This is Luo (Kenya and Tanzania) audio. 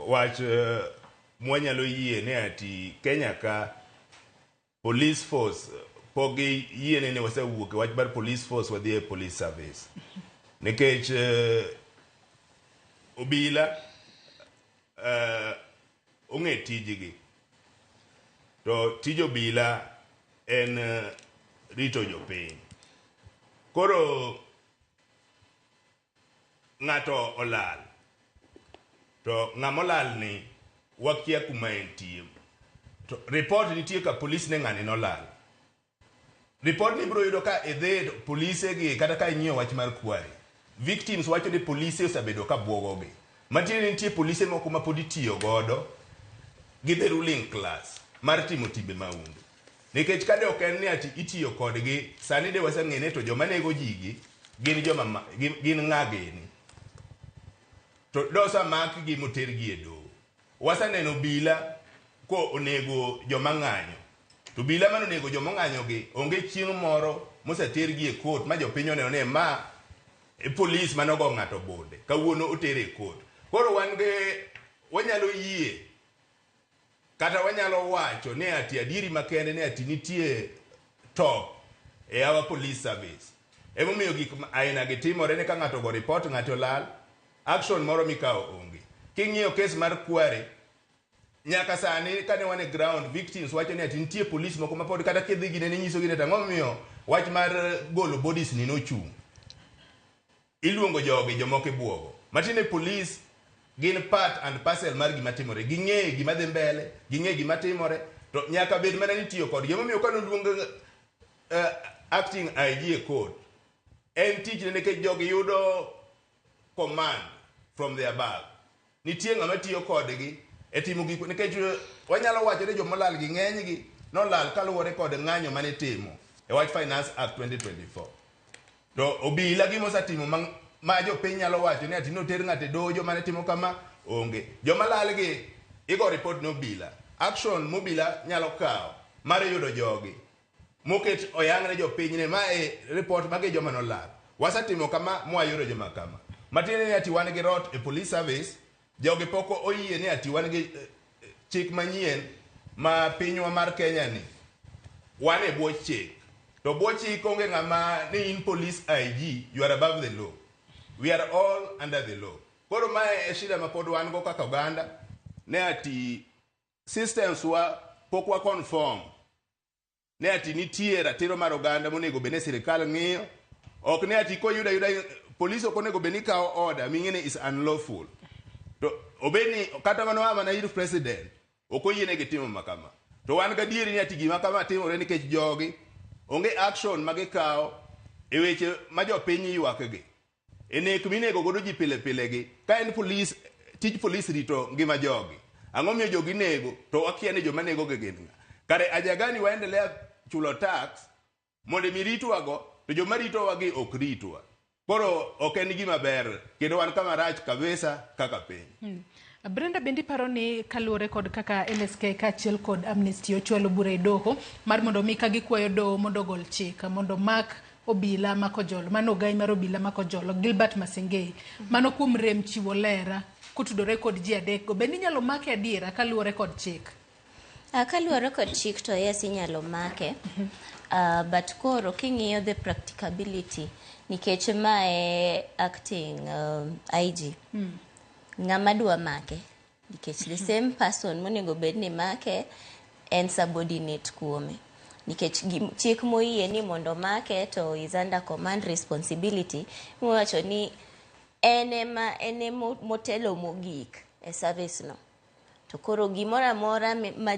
Wach mwanyalo yie ni ati Kenya ka police force pok giyiene ni wasewuok e wach mar police force wadhi e police service. Nikech obila ong'e tijgi. To tij obila en rito jopiny. Koro ng'ato olal to ng'ama olal ni wakia kuma entie. To report nitie ka police ne ng'ani nolal. Report ni ibiro yudo ka idhi to polise gi kata ka ing'iyo wach mar Kware. Victims wacho ni polise osebedo ka buogo gi. Matiende ni nitie polise moko ma pod itiyo godo gi the ruling class mar timo timbe mahundu. Nikech kade ok en ni ati itiyo kodgi, sani de waseng'e ni to joma nego ji gi gin joma gin ng'a gini. To dosa makgi motergi e doho. Waseneno obila ko onego joma ng'anyo. To obila mane onego joma ong'anyo gi onge chieng' moro mosetergi e court ma jopiny oneno ni ma e police mane ogo ng'ato bunde kawuono otere e court. Koro wan gi wanyalo yie kata wanyalo wacho ni ati adieri makende ni ati nitie top e our police service. Emomiyo gik aina gi timore ni ka ng'ato ogo report ng'ato olal, action moro mikawo onge. King'iyo case mar Kware, nyaka sani kane wan e ground victims wacho ni ati nitie police moko mapod kata kidhi gi nene nyisogi ni to ang'o momiyo wach mar golo bodies ni nochung'. Iluongo jogi jomoko ibuogo. Matiende police gin part and parcel mar gima timore. Ging'eyo gima dhi mbele, ging'eyo gima timore, to nyaka bed mana ni itiyo kodgi. Emomiyo kane oluong acting IG e court, en tichne nikech jogi yudo command from the above. Nitie ng'ama tiyo kodgi e timo gik nikech wanyalo wacho ni jomolal gi ng'enygi nolal kaluwore kod ng'anyo mane itimo e wach Finance Act 2024. To obila gima osetimo ma jopiny nyalo wacho ni ati noter ng'ato e doho joma ne timo kama onge. Joma lal gi igo report ne obila. Action mobila nyalo kawo mar yudo jogi moket oyang ne jopiny ni ma e report magi joma nolal. Wasetimo kama mwayudo joma kama. Matiende ni ati wan gi rot e police service, jogi pok oyie ni ati wan gi chik manyien ma pinywa mar Kenya ni wan e bwo chik. To bwo chik onge ng'ama ni in police IG, you are above the law. We are all under the law. Koro mae e shida ma pod wan go kaka oganda ne ati systems wa pok wa conform ne ati nitie ratiro mar oganda monego bed ni sirikal ng'iyo. Ok ne ati koyudo ayuda police ok onego bed ni kawo order ming'e ni is unlawful. To obed ni kata mano a mana ir president ok oyienegi timo makama. To wan gadieri ni ati gima kama timore nikech jogi onge action ma gikawo e weche ma jopiny ywak gi. E nek minego godo ji pile pile gi. Ka en police, tij police rito ngima jogi. Ang'o miyo jogi nego to wakia ni joma nego gi gin ng'a. Kare ajagani waendelea chulo tax mondo mi ritwago to joma ritowa gi ok ritwa. Koro ok en gima ber kendo wan kama rach kabisa kaka piny. Brenda, bende iparo ni kaluwore kod kaka LSK kaachiel kod Amnesty ochwalo bura e doho mar mondo mi ka gikwayo doho mondo ogol chik mondo mak obila makojolo, mano ogai mar obila makojolo Gilbert Masengei, mano kuom rem chiwo lera kotudore kod ji adek go, bende inyalo make adiera kaluwore kod chik? Kaluwore kod chik to yes, inyalo make. But koro king'iyo the practicability, nikech mae acting IG, ng'ama dwa make, nikech the same person monego bed ni make en subordinate kuome, nikech chik moyie ni mondo make to is under command responsibility, miwacho ni en ema en ema motelo mogik e service no, to koro gimoro amora ma